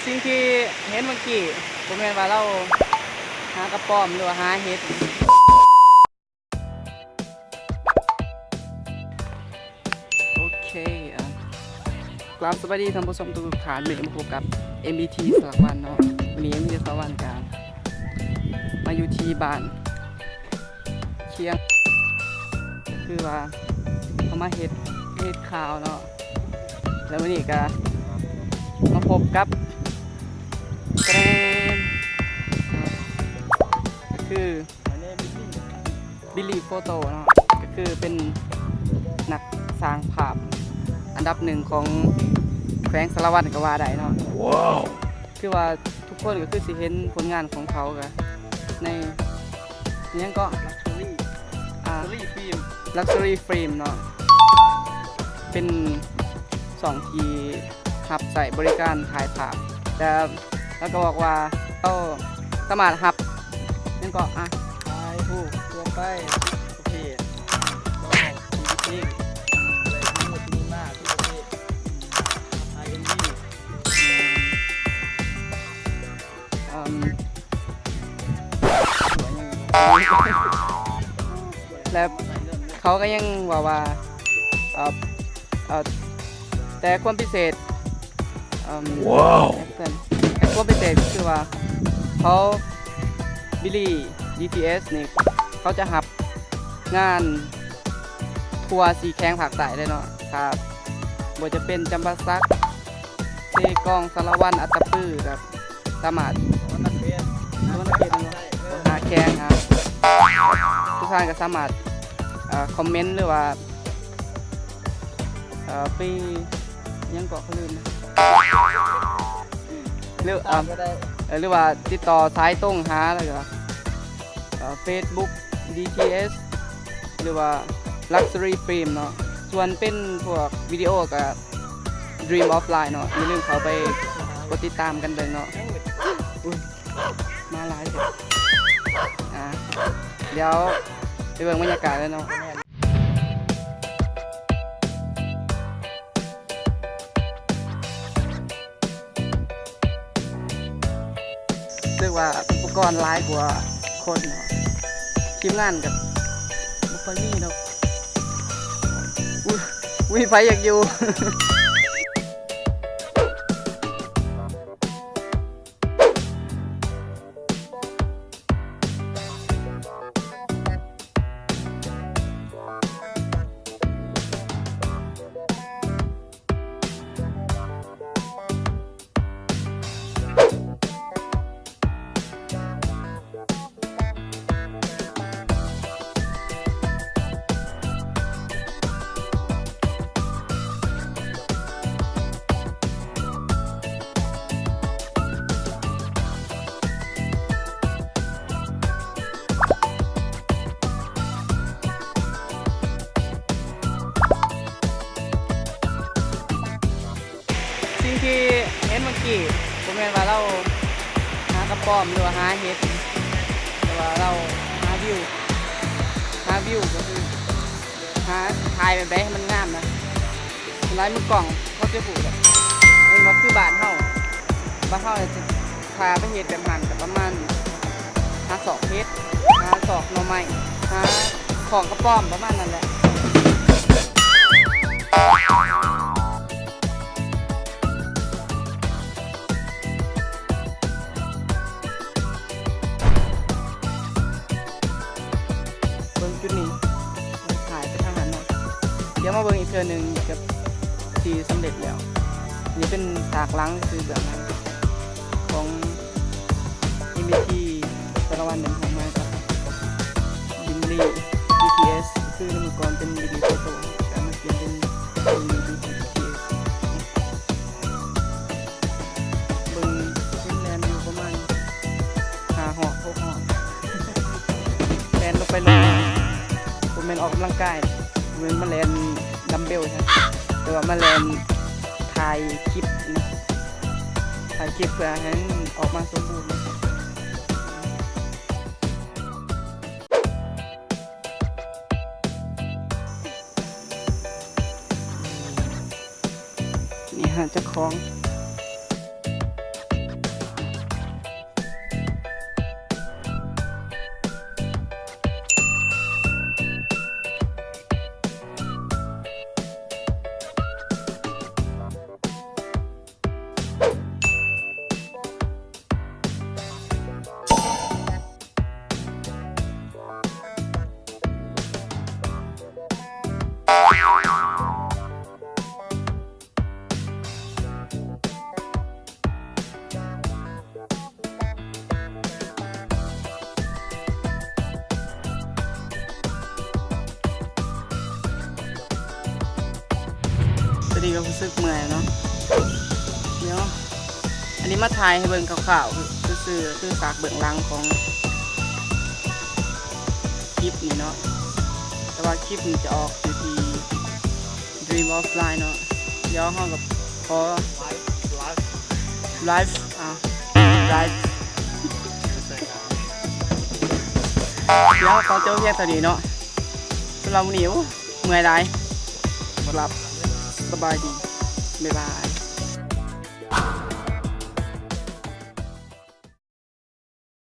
ສິ່ງທີ່ເຫັນເມື່ອກີ້ບໍ່ແມ່ນວ່າລາວຫາກະປ້ອມ ຫຼືວ່າຫາເຫັດ. ໂອເຄ ອ່າ ກາບສະບາຍດີທ່ານຜູ້ຊົມທຸກໆທ່ານ. ມື້ນີ້ມາພົບກັບ ເອັມບີທີ ສາລະວັນເນາະ. ມື້ນີ້ ເອັມບີທີ ສາລະວັນກະມາຢູ່ທີ່ບ້ານຄຽງ ຄືວ່າເຮົາມາເຮັດ ເຮັດຂ່າວເນາະ. ແລ້ວມື້ນີ້ກະມາພົບກັບ ແຕຣນ ກະຄື ບິລລີ ໂຟໂຕ້ເນາະ ກະຄືເປັນນັກສ້າງພາບອັນດັບໜຶ່ງຂອງແຂວງສາລະວັນກະວ່າໄດ້ເນາະ. ຄືວ່າທຸກຄົນກະຄືຊິເຫັນຜົນງານຂອງເຂົາກະໃນ ຫຍັງເກາະ ອ່າ ລັກເຊີຣີ ຟິມ ລັກເຊີຣີ ຟິມເນາະ. ເປັນຊ່ອງທີ່ ຮັບໃຊ້ບໍລິການຖ່າຍພາບ ແຕ່ລາວກະບອກວ່າລາວສາມາດຮັບ ຫຍັງເກາະ ອ່ະ ຖ່າຍຮູບທົ່ວໄປ ປະເພດ ຮ້ອງເພງ ແລະ ມີໂນດມີມາ ຄືປະເພດ ຖ່າຍເອັມວີ ອືມ ແລະ ເຂົາກະຍັງເວົ້າວ່າ ເອີ ເອີ ແຕ່ຄວາມພິເສດ ເອີ ວ້າວ ແຕ່ຄວາມພິເສດກະຄືວ່າ ເຂົາ ບິລລີ ດີທີເອສ ນີ້ ເຂົາຈະຮັບງານທົ່ວສີ່ແຂວງພາກໃຕ້ເລີຍເນາະ. ຖ້າບໍ່ວ່າຈະເປັນຈຳປາສັກ ເຊກອງ ສາລະວັນ ອັດຕະປື ກະສາມາດ ສະຫວັນນະເຂດ ສະຫວັນນະເຂດເນາະ ຫ້າແຂວງ ອ່າ ທຸກທ່ານກະສາມາດ ເອີ ຄອມເມັນ ຫຼືວ່າ ເອີ ໄປ ຫຍັງເກາະ ເຂົາລືມ ຫຼື ເອີ ຫຼືວ່າຕິດຕໍ່ສາຍຕົງຫາ ແລ້ວກະ ເອີ ເຟສບຸກ ດີທີເອສ ຫຼືວ່າ ລັກເຊີຣີ ຟິມເນາະ. ສ່ວນເປັນພວກວິດີໂອກະ Dream of Line ເນາະ. ຢ່າລືມເຂົ້າໄປກົດຕິດຕາມກັນເບິ່ງເນາະ. ອຸ້ຍ ມາຫຼາຍແທ້. ອ່າ ດຽວໄປເບິ່ງບັນຍາກາດເລີຍເນາະ. ຮູ້ສຶກວ່າອຸປະກອນຫຼາຍກວ່າຄົນເນາະ. ທີມງານກະບໍ່ຄ່ອຍມີດອກ. ອຸ້ຍ ມີໃຜຢາກຢູ່? ສິ່ງທີ່ເຫັນເມື່ອກີ້ບໍ່ແມ່ນວ່າລາວຫາກະປ້ອມ ຫຼືວ່າຫາເຫັດ ແຕ່ວ່າລາວຫາວິວ ຫາວິວກະຄື ຫາຖ່າຍແບບໃດໃຫ້ມັນງາມນະ. ສ່ວນຫຼາຍມືກ້ອງເຂົາຈະຮູ້ແຫຼະ ແມ່ນບໍ່ ຄືບ້ານເຮົາ ບ້ານເຮົາຈະ ຖ້າໄປເຮັດແບບຫັ້ນກະປະມານຫາຊອກເຫັດ ຫາຊອກໜໍ່ໄມ້ ຫາຂອງກະປ້ອມ ປະມານນັ້ນແຫຼະ. ເບິ່ງຈຸດນີ້ ຖ່າຍໄປທາງຫັ້ນເນາະ. ດຽວມາເບິ່ງອີກເທື່ອໜຶ່ງ ກະທີ່ສຳເລັດແລ້ວ. ນີ້ເປັນສາກຫຼັງ ຄືເບື້ອງຫຼັງຂອງ ເອັມວີທີ ສາລະວັນ ເດີນທາງມາກັບ ບິລລີ ດີທີເອສ ຄືເມື່ອກ່ອນເປັນ ບິລລີ ໂຟໂຕ້ ກະມາປ່ຽນເປັນ ບິລລີ ດີທີເອສ. ເບິ່ງເຫັນແລ່ນຢູ່ປະມານຫ້າຮອບ ຫົກຮອບ ແລ່ນລົງໄປລົງມາ ບໍ່ແມ່ນອອກກຳລັງກາຍ ບໍ່ແມ່ນມາແລ່ນດັມເບວນະ ແຕ່ວ່າມາແລ່ນຖ່າຍຄລິບນະ ຖ່າຍຄລິບເພື່ອໃຫ້ມັນອອກມາສົມບູນ. ນີ້ຫາເຈົ້າຂອງ ຕອນນີ້ກໍຮູ້ສຶກເມື່ອຍເນາະ. ດຽວ ອັນນີ້ມາຖ່າຍໃຫ້ເບິ່ງຄ່າວໆ ຊື່ໆ ຄືສາກເບື້ອງຫຼັງຂອງຄລິບນີ້ເນາະ. ແຕ່ວ່າຄລິບນີ້ຈະອອກຢູ່ທີ່ Dream Offline ເນາະ. ດຽວເຮົາກໍຂໍ Live ອ່າ Live ດຽວຂໍຈົບພຽງເທົ່ານີ້ເນາະ. ສຳລັບມື້ນີ້ ໂອ້ ເມື່ອຍຫຼາຍ. ຫຼັບ ສະບາຍດີ ບາຍບາຍ.